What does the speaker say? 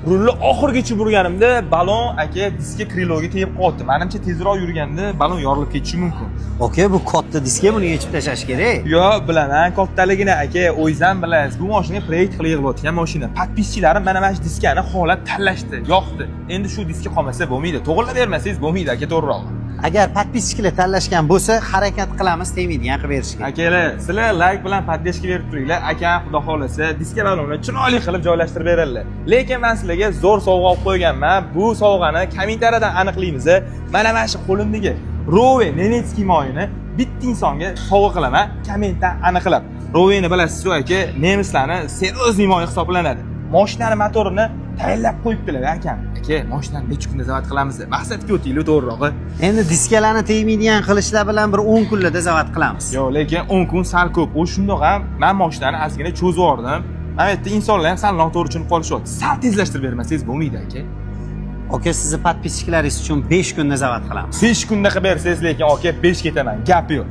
Rulni oxirigacha burganimda balon, aka, diska крыло ga tegib qolyapti. Manimcha, tezroq yurganda balon yorilib ketishi mumkin. Aka, bu katta diska, buni yechib tashlash kerak. Yo, bilaman kattaligini, aka, o'zingiz ham bilasiz. Bu mashina proyekt qilib yig'ilayotgan mashina. Подписчик larim mana shu diskani xohlab tanlashdi, yoqdi. Endi shu diska qolmasa bo'lmaydi. To'g'irlab bermasangiz bo'lmaydi, aka, to'g'rirog'i. Agar подписчик lar tanlashgan bo'lsa, harakat qilamiz tegmaydigan qilib berishga. Akalar, sizlar layk bilan поддержка berib turinglar. Akam, xudo xohlasa, diska balonni chiroyli qilib joylashtirib beradilar. Lekin men sizlarga zo'r sovg'a olib qo'yganman. Bu sovg'ani kommentariyadan aniqlaymiz. Mana shu qo'limdagi Rowe немецкий moyini bitta insonga sovg'a qilaman, kommentdan aniqlab. Roweni bilasiz-ku, aka, nemislarni серьезный moyi hisoblanadi. Mashinani motorini tayinlab qo'yibdilar, akam. Aka, mashinani necha kunda zavod qilamiz? Maqsadga o'tinglar, to'g'rirog'i. Endi diskalarni tegmaydigan qilishlar bilan bir 10 kunlarda zavod qilamiz. Yo'q, lekin 10 kun sal ko'p. U shundoq ham men mashinani ozgina cho'zib yubordim. Mana bu yerda insonlar ham sal noto'g'ri tushunib qolishyapti. Sal tezlashtirib bermasangiz bo'lmaydi, aka. Aka, sizni подписчик laringiz uchun 5 kunda zavod qilamiz. 5 kunda qilib bersangiz, lekin, aka, 5 ketaman. Gap yo'q.